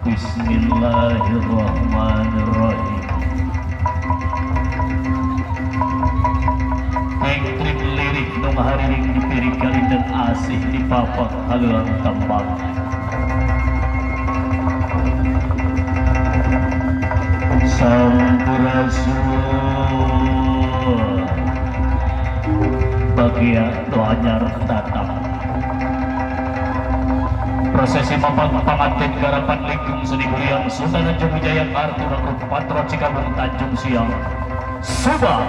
Bismillahirrahmanirrahim. Tengtrim lirik nung hariring di piri dan asih di papak haluan tambang. Sampurasun. Bagia nu anyar datang. Prosesi mapak pangantin garapan lingkung seni Guriang Sunda Tanjung Wijaya Kartu Rangkut Patron Cikabung Tanjung Siang Subang.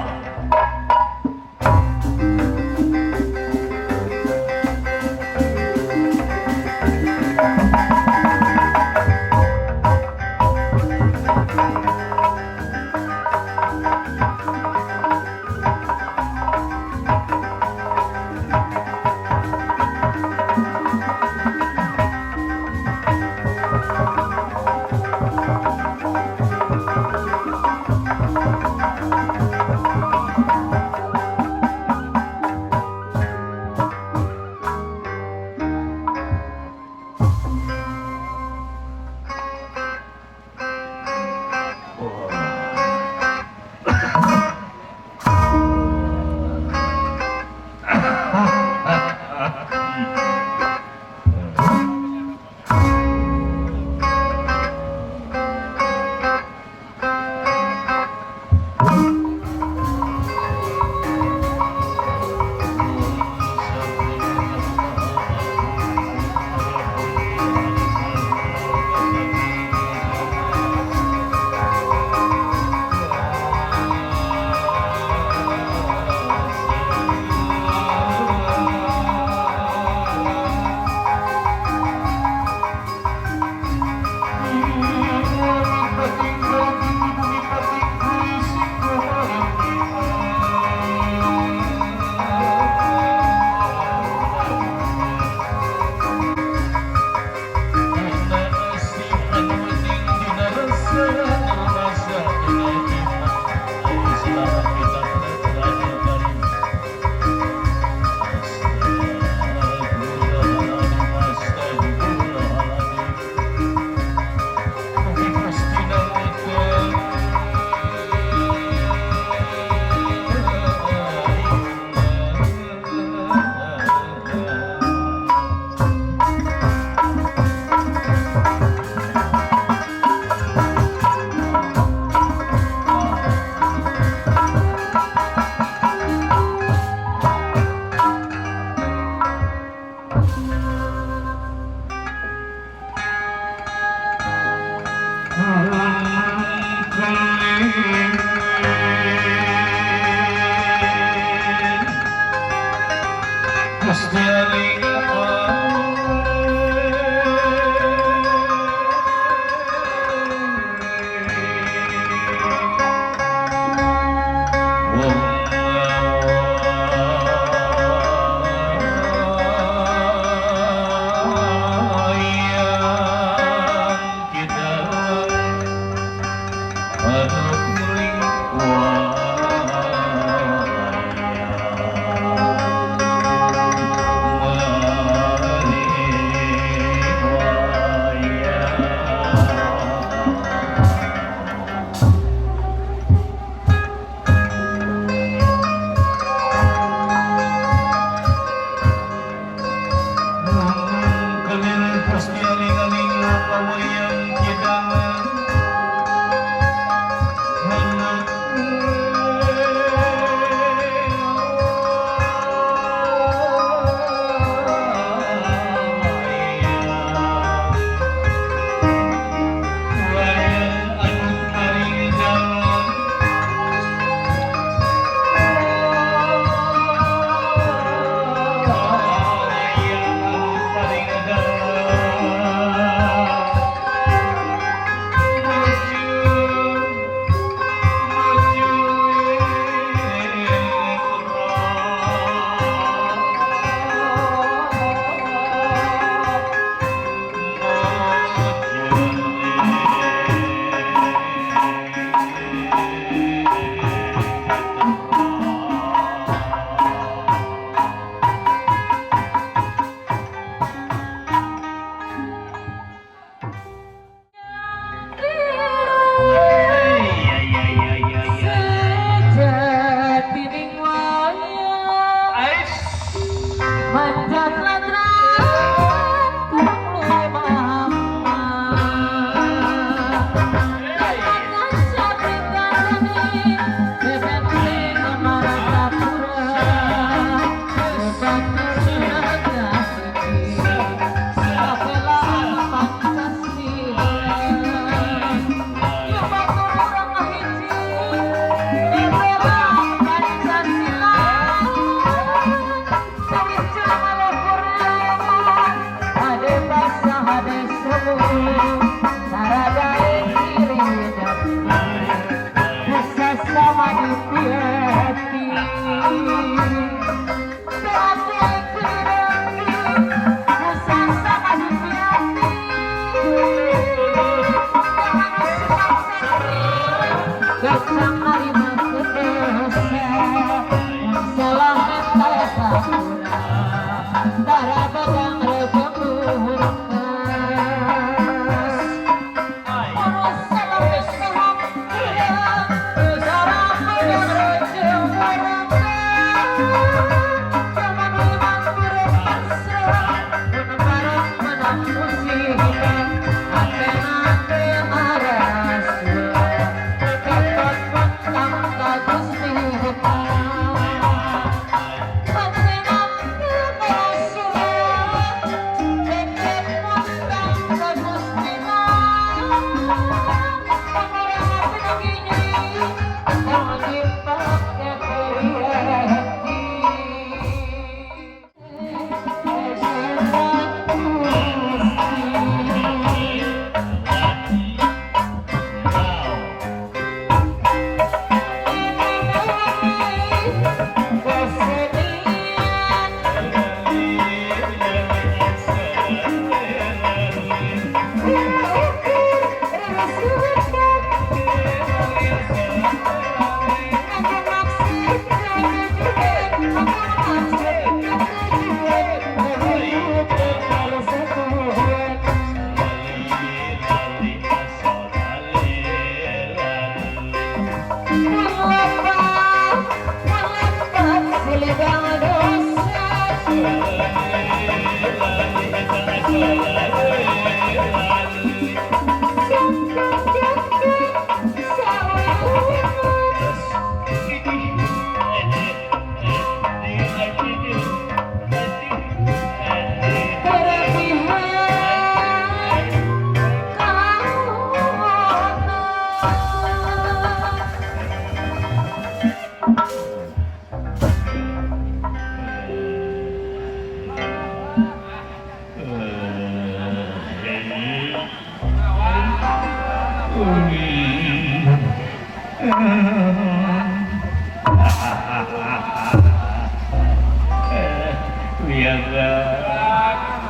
Wiyaga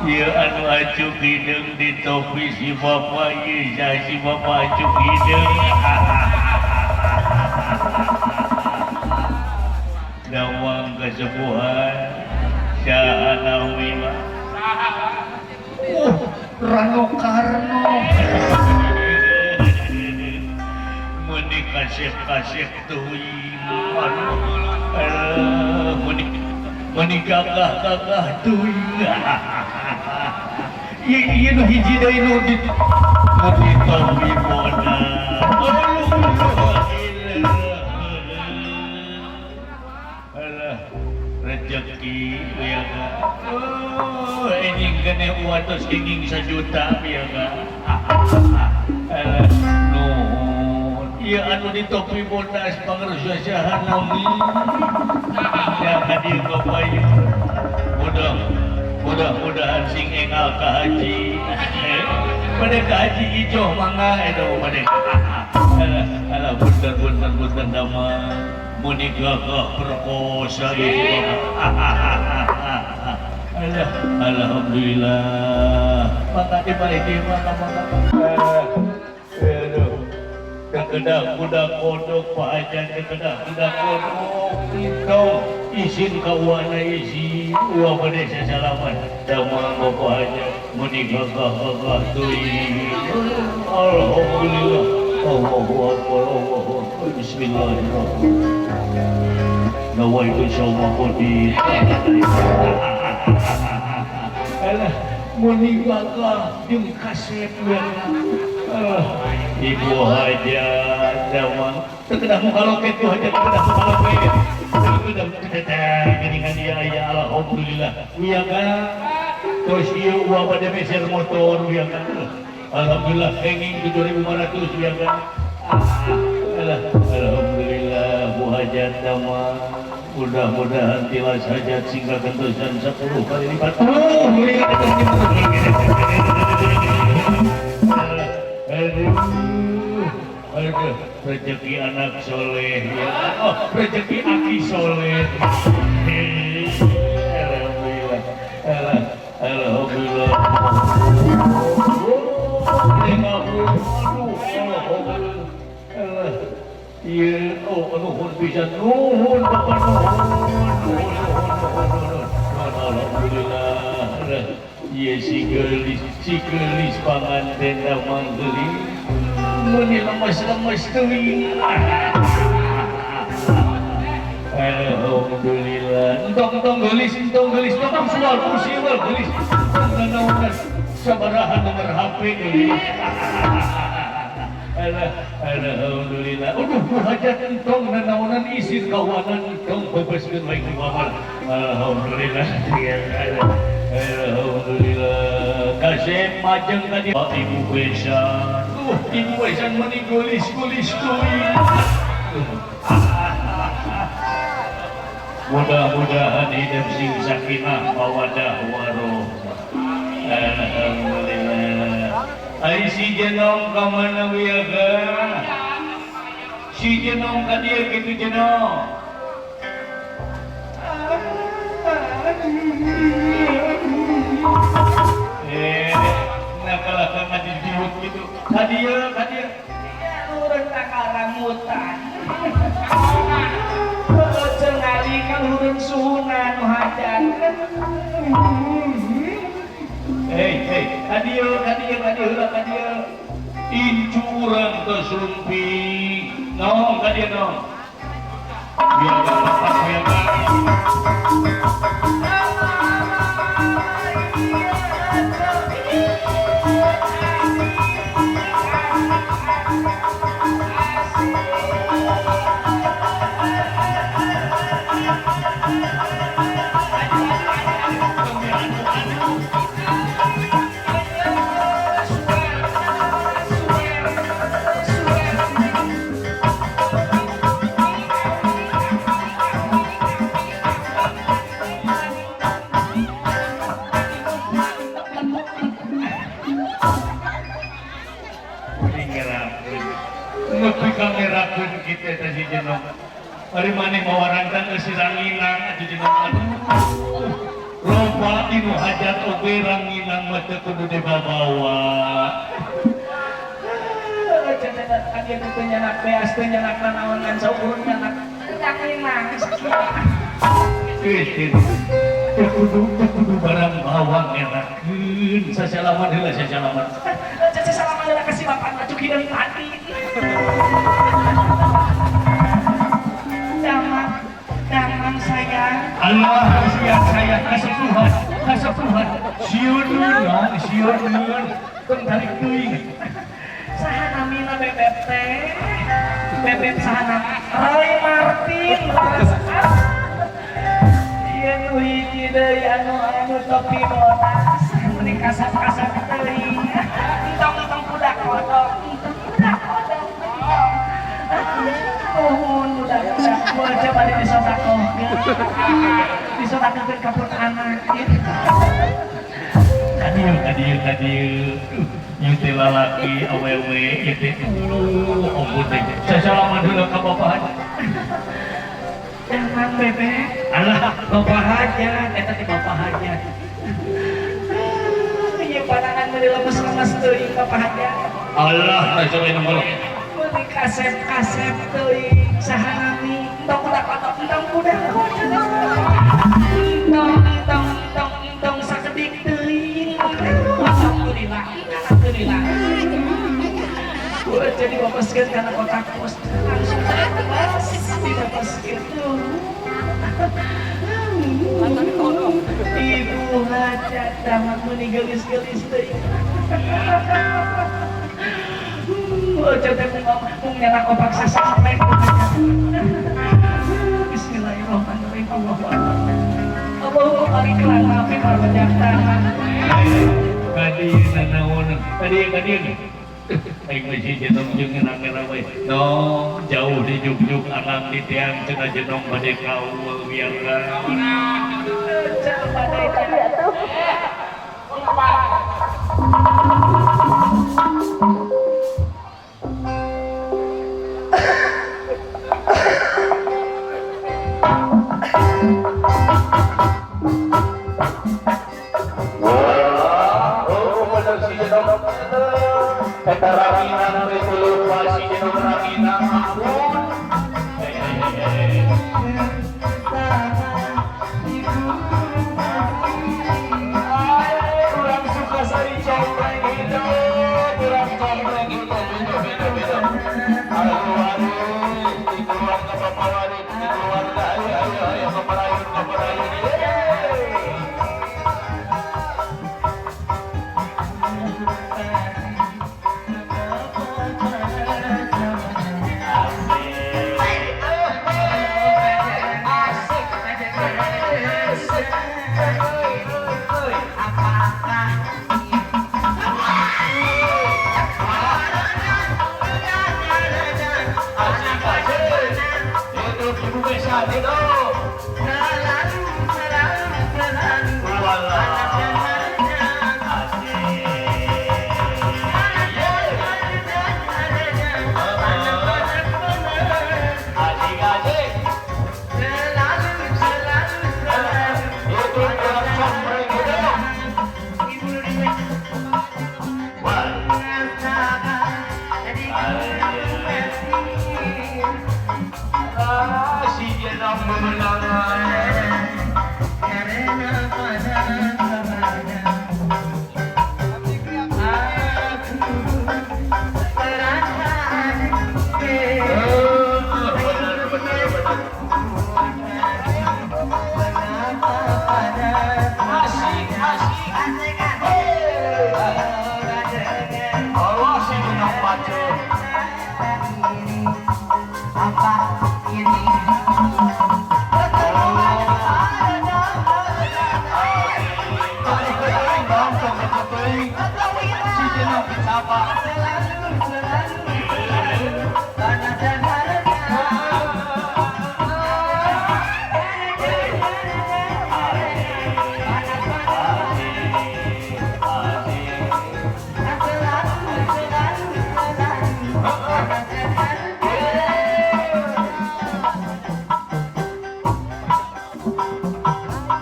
ieu anu acuk hideung di topi si bapa ieu si bapa acuk hideung. Dawang kesepuhan saha nawi mah. Rano Karno. Meni kasep-kasep teuing. Aduh, meni gagah-gagah teuing. Ieu ieu nu hiji deui nu di topi bona. Alah, rezeki wiyaga. Oh, enjing keneh uatos kenging sajuta wiyaga. Alah, nuhun. Ieu anu di topi bodas pangarsa saha nami. Ya ka dieu kapayun. Mudah-mudahan sing engal ka haji. Bade ka haji ijoh mangga eta bade. Alah, alah punten punten damang. Muni gagah perkosa ieu bapak. Alah, alhamdulillah. Mangga di balik ieu mangga mangga. Aduh. Kekedah kuda kodok Pak Hajan kekedah kuda kodok. Tong izin ka uana izin uang bade sasalaman. Damang Bapak Hajan muni gagah-gagah teuing. Alhamdulillah. Allahu akbar, Allahu akbar. Bismillahirrahmanirrahim. Nawaitu sawma qadi. Alah, muni gagah jeung kasep alah, Ibu Hajat damang teu kedah muka loket Bu Hajat, teu kedah muka loket. Teu kedah teteh geuningan ieu aya alhamdulillah. Wiyaga tos ieu uang bade meser motor wiyaga. Alhamdulillah kenging 7.500 wiyaga. Alah, alhamdulillah Bu Hajat damang. Mudah-mudahan tilas hajat singkat kentosan 10 kali lipat. Aduh, aduh, rezeki anak soleh ya. Oh, rezeki aki soleh. Alhamdulillah, alhamdulillah. Iya, oh, nuhun bisa nuhun, bapak nuhun, nuhun, nuhun, nuhun, alhamdulillah. Iya si gelis panganten damang geulis, meuni lemes-lemes teuing. Alhamdulillah. Entong-entong geulis, entong geulis, tong sual kursi we geulis. Nanaonan sabaraha nomor HP geulis. Alhamdulillah. Aduh, Bu Hajat entong nanaonan isin kawanan entong bebaskeun wae ku bapak. Alhamdulillah. Alhamdulillah. Kasep majeng tadi Ibu Besan. Ibu Besan meni geulis-geulis teuing. Mudah-mudahan hidup sing sakinah mawadah warohmah. Alhamdulillah. Ai si jenong ka mana wiyaga? Si jenong ka dieu kitu jenong. Nah kalah ka ngadidiut kitu. Ka dieu, ka dieu. Urang ka karamutan. Aja ngali ka hurung suhuna nu hajat. Hei, hei, ka dieu, ka dieu, ka dieu heula ka dieu. Incu urang teu sumping. Nong ka dieu nong. Biar bapak biar. Nepi ka ngerakeun kitu eta si jenong. Ari maneh mawarantang geus siranginang atuh jenong. Aduh. Loba dinu hajat oge ranginang mah teu kudu dibabawa. Teu nyanak beas teu nyanak nanaon ngan saukur nyanak ranginang sakieu. Geus teu kudu barang bawang enakeun. Sasalaman heula sasalaman. Sasalaman heula ka si bapak mah cuki deui tadi. Damang sayang. Allah siang sayang kasepuhan kasepuhan sieun dong sieun tong tarik teuing. Saha namina bebeb teh? Bebeb saha namina? Roy Martin. Ieu nu hiji deui anu topi bodas meni kasap-kasap teuing. Entong-entong budak kodok, entong budak kodok. Nuhun budak-budak bocah bade disodakohkeun. Disodakohkeun ka pun anak. Kadieu kadieu kadieu. Ieu teh lalaki awewe ieu teh ampun teh. Sasalaman heula ka bapak haji. Jangan bebek. Alah bapak hajat eta teh bapak hajat. Ieu panangan meuni lemes-lemes teuing bapak hajat. Allah rasul nomor. Meuni kasep-kasep teuing saha nami? Entong budak kodok, entong budak kodok. Entong entong entong entong sakedik teuing. Alhamdulillah, alhamdulillah. Gua jadi bapaskeun kana kotak pos langsung bebas dibapaskeun. Ibu hajat damat meuni geulis-geulis teuing. Bocah teh mung nyanak opak sasamplek. Bismillahirrahmanirrahim. Allahu akbar. Allahumma barik lana fi ma razaqtana. Kadieu nanaon? Kadieu kadieu. Aing mah si jenong jeung ngeuna we. No, jauh di juk-juk alam di tiang cenah jenong bade kaul biarna. Cah badai atuh. Eta ranginang teh lupa si jenong ranginang ampun. Kurang suka sari compreng hidup, kurang compreng hidup, hidup, hidup, hidup. Aduh, aduh, di keluarga bapak warik, di keluarga, ayo, ayo, ayo, keperayun, keperayun.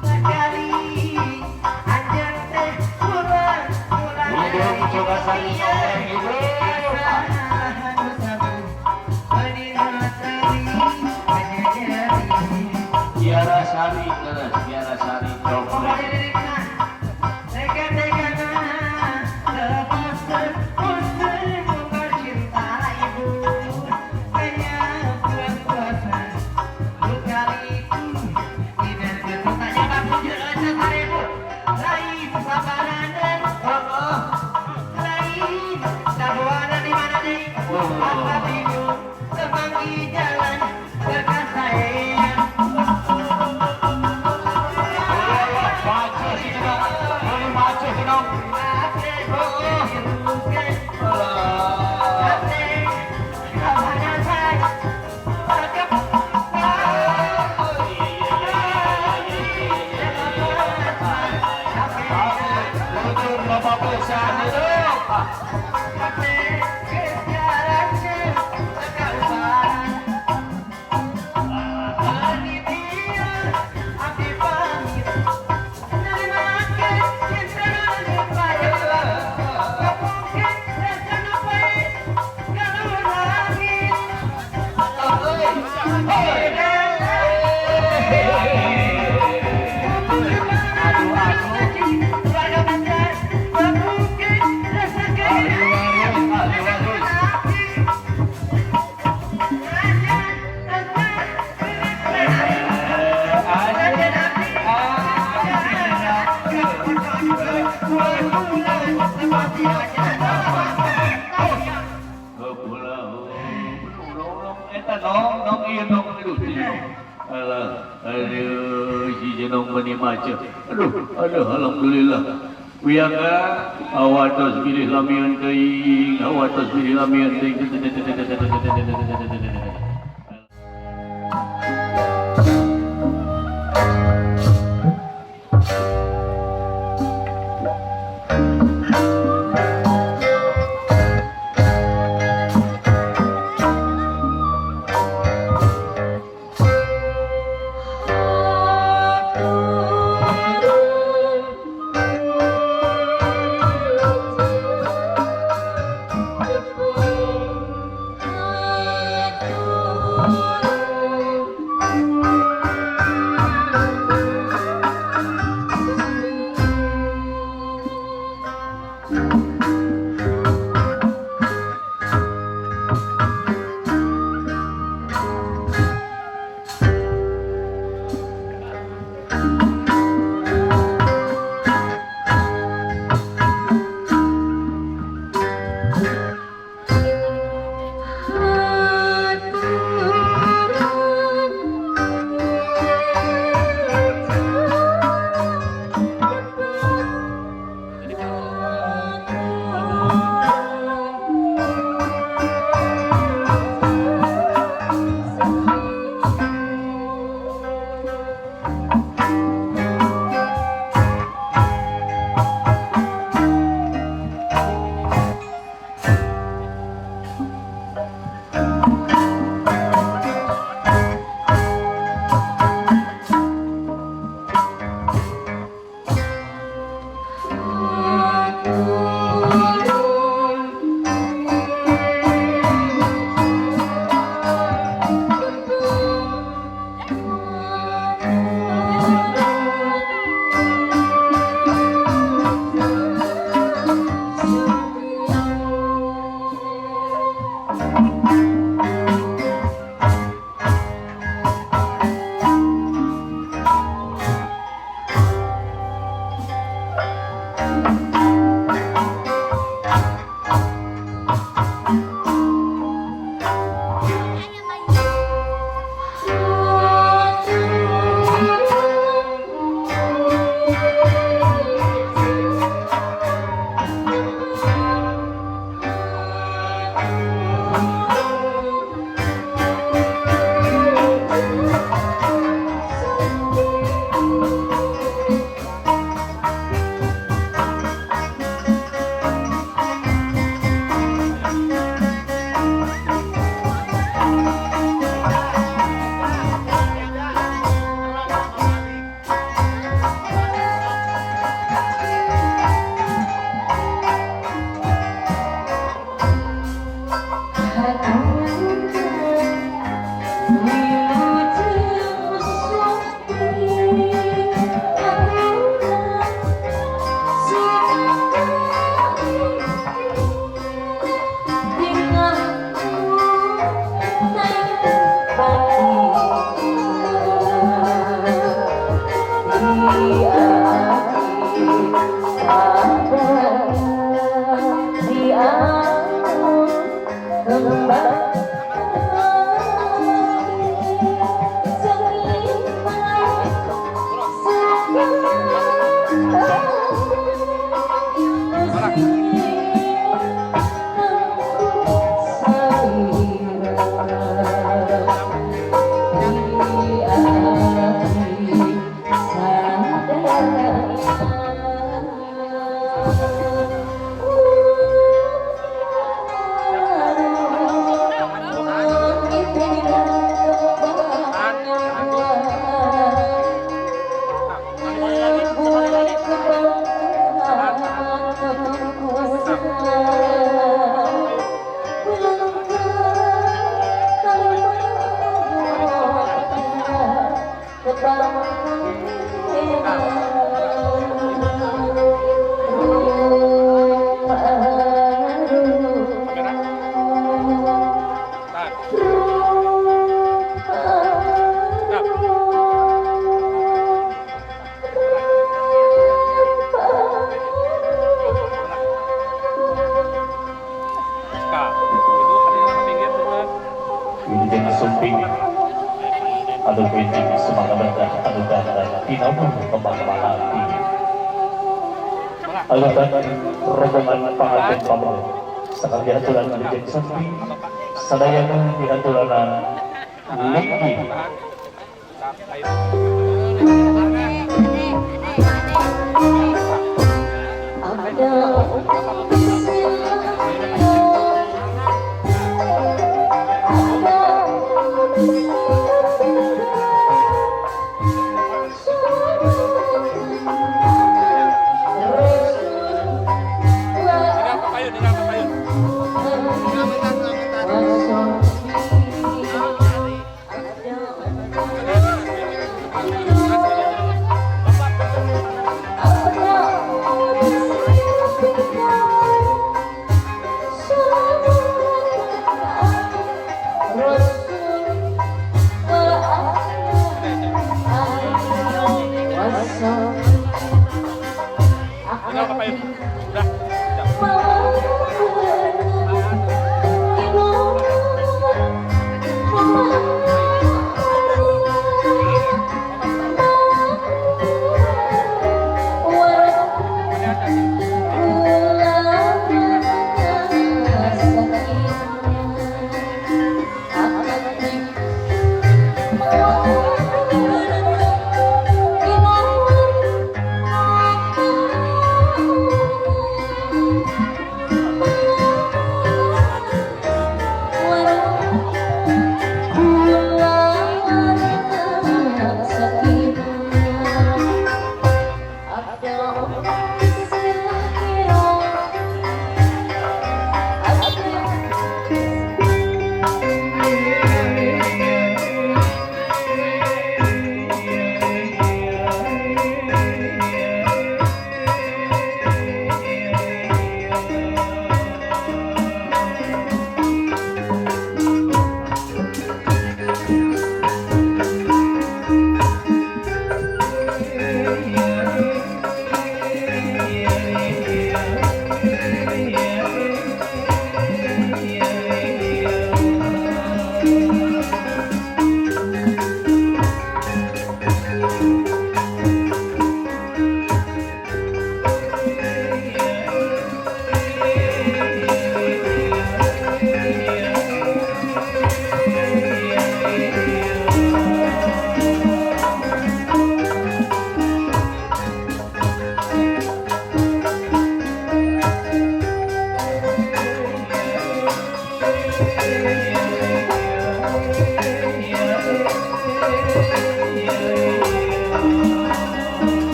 Sekali. Leres Kiara Sari Coklat. Aduh, aduh, alhamdulillah. Wiyaga awatos bilih lamian teuing, awatos bilih lamian teuing. Aku Sadayana diaturanan linggi.